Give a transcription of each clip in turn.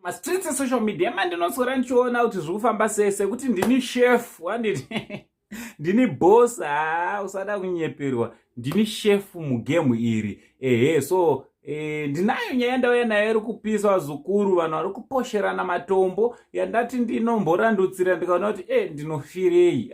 Mastreets esocial media mandinoswera ndichiona kuti zviri kufamba sei, sekuti ndini chef wanditi ndini boss. Ha, usada kunyeperwa, ndini chef mugame iri. Ehe, so ndinayo nyaya ndauya nayo iri kupisa, vazukuru. Vanhu vari kuposherana matombo yandati ndinomborandutsira, ndikaona kuti ndinofirei.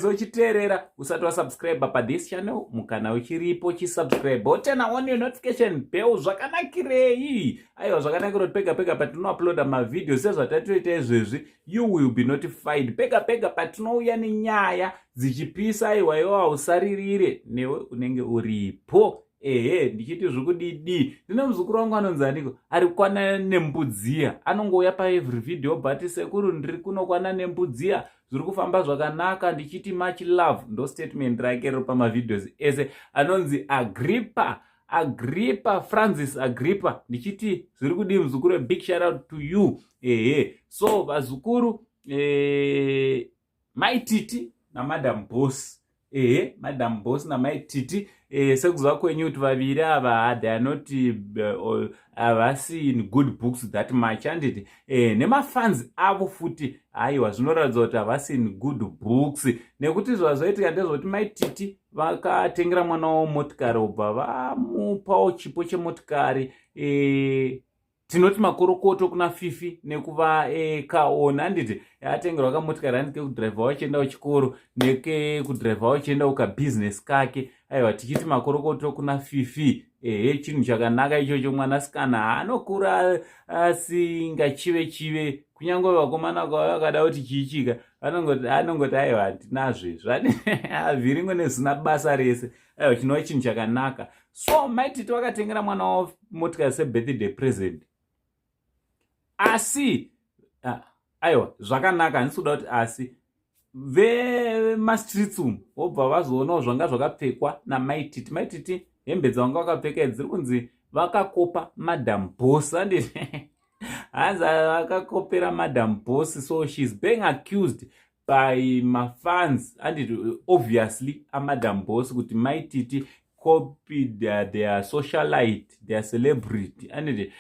So chiteerera, usati wasubscribe pathis channel, mukana uchiripo, chisubscribe, woturn on your notification bell. Zvakanakirei? Aiwa, zvakanakira kuti pega pega patinouploada mavideo sezvatatoita izvezvi, you will be notified pega pega patinouya nenyaya dzichipisa. Aiwa, iwo hausaririre, newe unenge uripo. Ehe, ndichiti zvekudidi, ndine muzukuru wangu anonzi aniko, ari kwana Nembudziya. Anongouya paevery video, but "Sekuru, ndiri kunokwana Nembudziya, zviri kufamba zvakanaka." Ndichiti much love, ndo statement rake riri pamavideos ese. Anonzi Agrippa, Agrippa Francis Agrippa. Ndichiti zviri kudii, muzukuru? Big shout out to you. Ehe, so vazukuru, Maititi naMadam Boss, ehe, Madam Boss naMaititi, sekuziva kwenyu kuti vaviri ava, they are not, havasi in good books that much, handiti? Nemafans avo futi, aiwa, zvinoratidza kuti havasi in good books, nekuti zvazvoitika ndezvekuti Maititi vakatengera mwana wavo motikari, ubva vamupawo chipo chemotikari. Tinoti makorokoto kuna Fifi nekuva kaona, handiti? Atengerwa kamotikari, handiti, kekudhiraivha wachienda kuchikoro nekekudhiraivha wachienda kukabhizinesi kake. Aiwa, tichiti makorokoto kuna Fifi. Ehe, chinhu chakanaka ichocho. Mwanasikana anokura asingachive chive, kunyange vakomana kwava vakada kuti chiichika, anongoti aiwa, handinazvo izvo, avhiringwe nezvina basa rese. Aiwa, chinova chinhu chakanaka. So Maititi vakatengera mwana wavo motikari sebirthday present, asi aiwa, zvakanaka, handisi kuda kuti, asi vemastreets umu vobva vazoonawo zvanga zvakapfekwa naMaititi. Maititi, hembe dzavanga vakapfeka dziri kunzi vakakopa Madam Boss, handiti? Hanzi vakakopera Madam Boss. So she's being accused by mafans, handiti, obviously aMadam Boss, kuti Maititi copied their socialite, their celebrity, anditi?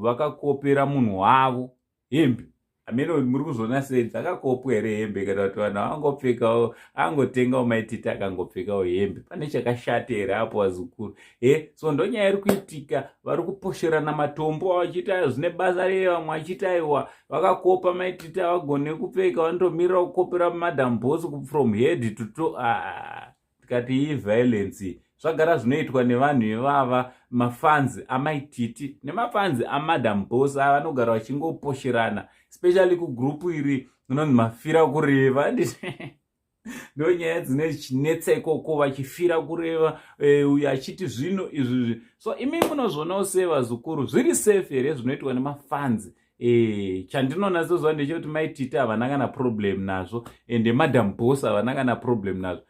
Vakakopera munhu wavo hembe. Hamene muri kuzviona sei? Dzakakopwa here hembe, kana kuti vanhu vangopfekawo, angotengawo Maititi akangopfekawo hembe? Pane chakashata here apo, vazukuru? E, so ndonyaya iri kuitika. Vari kuposherana matombo vachiita zvine basa rei. Vamwe vachiti aiwa, vakakopa, Maititi havagone kupfeka, vanotomirira kukopera Madam Boss from head to toe. Ah, tikati iyi violence, zvagara zvinoitwa nevanhu ivava, mafans aMaititi nemafans aMadam Boss ava, vanogara vachingoposherana, especially kugroup iri inonzi Mafira Kureva. Ndo nyaya dzine chinetsa ikoko, vachifira kureva, uyo achiti zvino izvizvi. So imi munozvionawo sei, vazukuru? Zviri safe here zvinoitwa nemafans? Chandinonatsoziva ndechekuti Maititi havana kana problem nazvo, ende Madam Boss havana kana problem nazvo.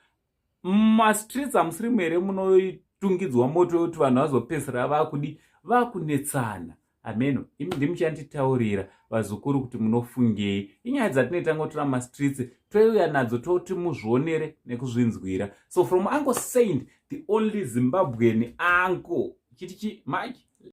Mumastreets hamusiri here munotungidzwa moto wekuti vanhu vazopedzisira vakudi vakunetsana? Ameno, imi ndimuchanditaurira, vazukuru, kuti munofungei. Inyaya dzatinoita ngotora mastreets, toiuya nadzo, toti muzvionere nekuzvinzwira. So from Uncle Saint, the only Zimbabwean uncle, chiti chi much.